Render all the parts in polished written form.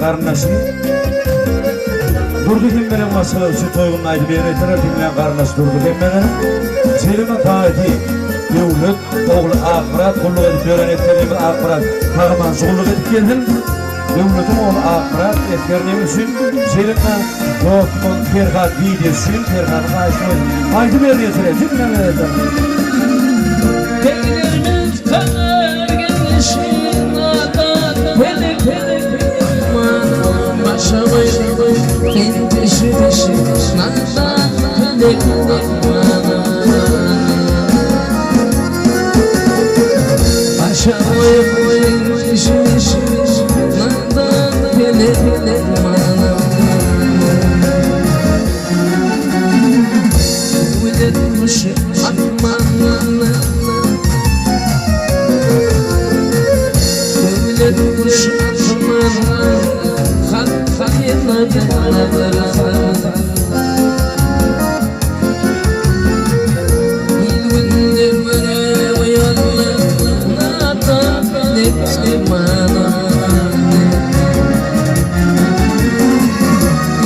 garyndaşy Durdy hemmeleriň maşgalasy üçin toýgun aýdyp ýerine ýetirer diňlän garyndaş Durdy hemmeleriň Jelime daýysy Döwlet ogly Akmyrat gulluk edip ýören esgerimiz Akmyrat sag-aman şu gulluk edip gelsin. Döwletiň ogly Akmyrat esgerligi üçin Jelime dostumyz Perhat wideo üçin Perhadyň haýyşyny goýdum. Aýdym ýerine ýetirýär diňläň eýsem. Beglerimiz karar gelişin nadan pelek aman Başa goýup sen teşwiş nadan pelek aman Başa goýup sen teşwiş nadan pelek aman Döwlet guşy asmanda Döwlet guşy asmanda Hak hakyna nazar Il-günde göre oýandy Nadan pelek aman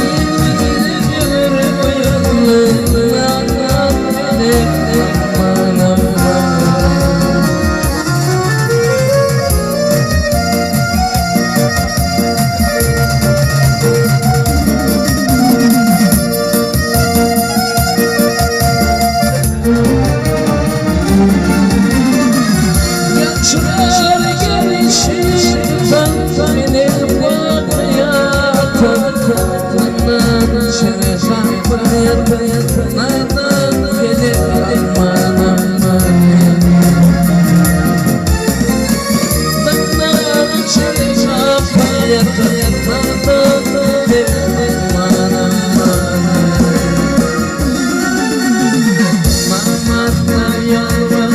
Il-günde göre oýandy Nadan pelek aman Ýagşylar gelişi tutan meni bagyýata Nadan şere şapyýata nadan pelek aman aman Nadan şere şapyýata nadan pelek aman aman Namartlar ýalbar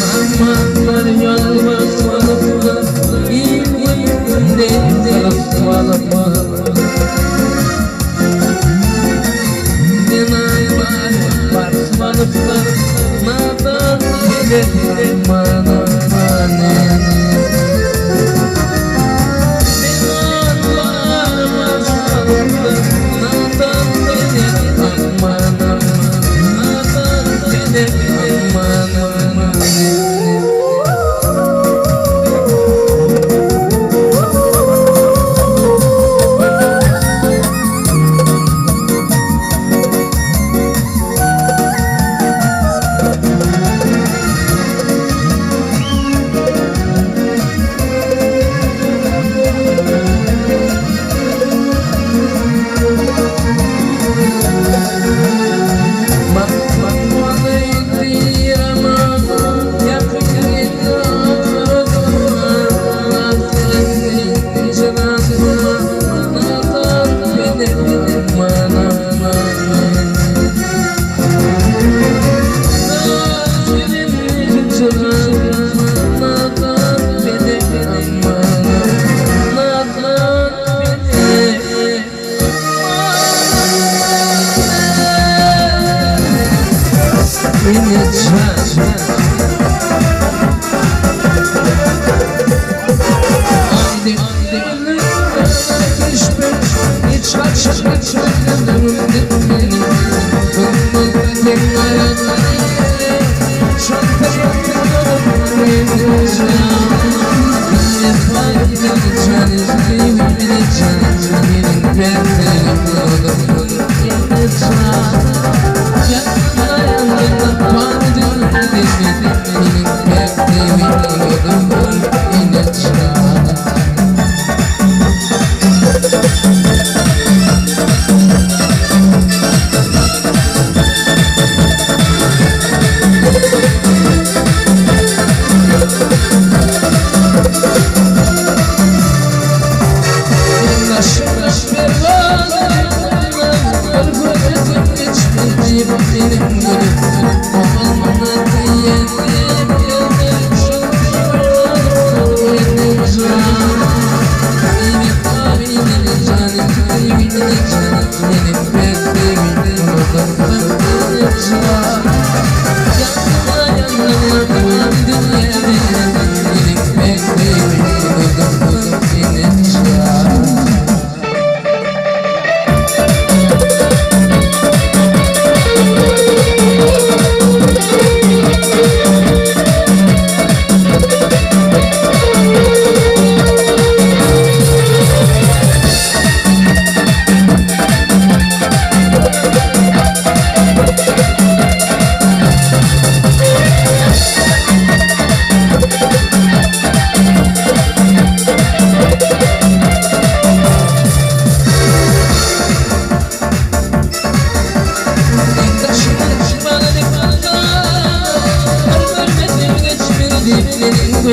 Namartlar ýalbar salyplar Il-günde galyp Zenalar barsmalyplar Nadan pelek aman aman Zenalar barsmalyplar Nadan pelek aman aman Nadan pelek aman aman Magtymguly diýemem, ýakyn Nadan pelek aman aman Nadan pelek aman Nadan pelek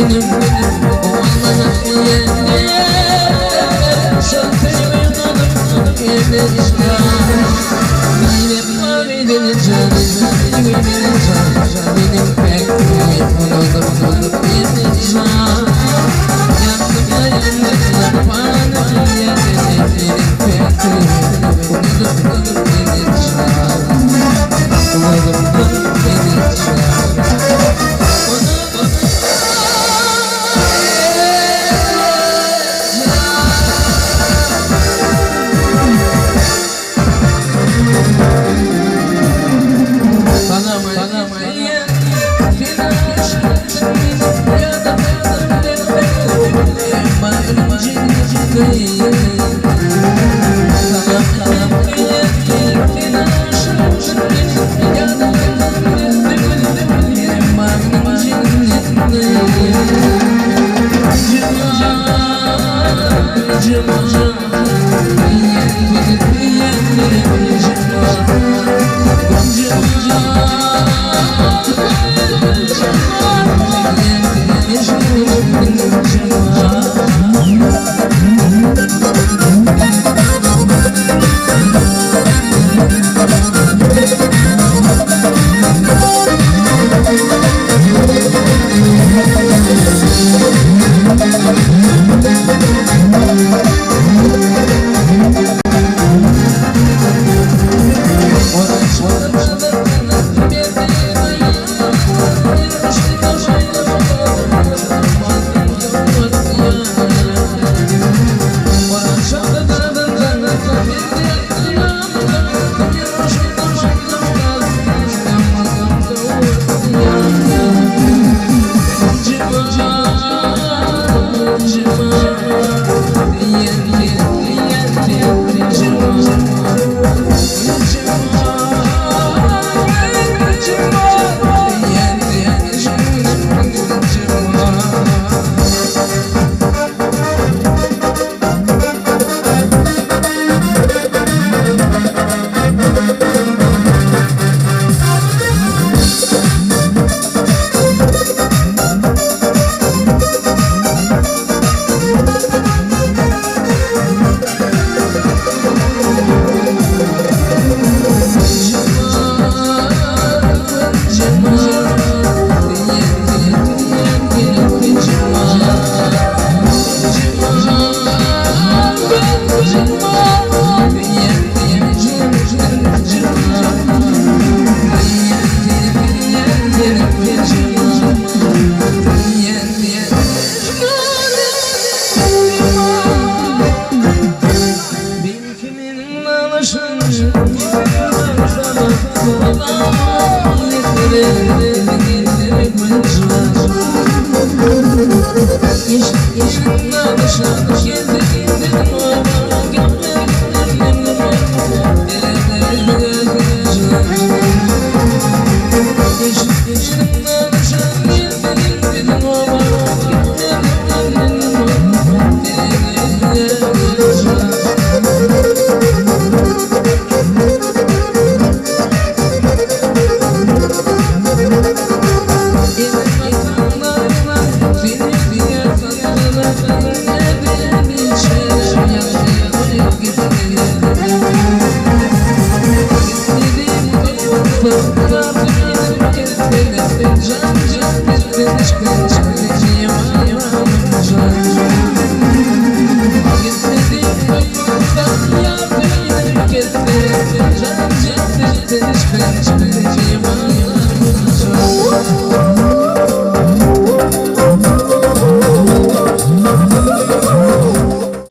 Can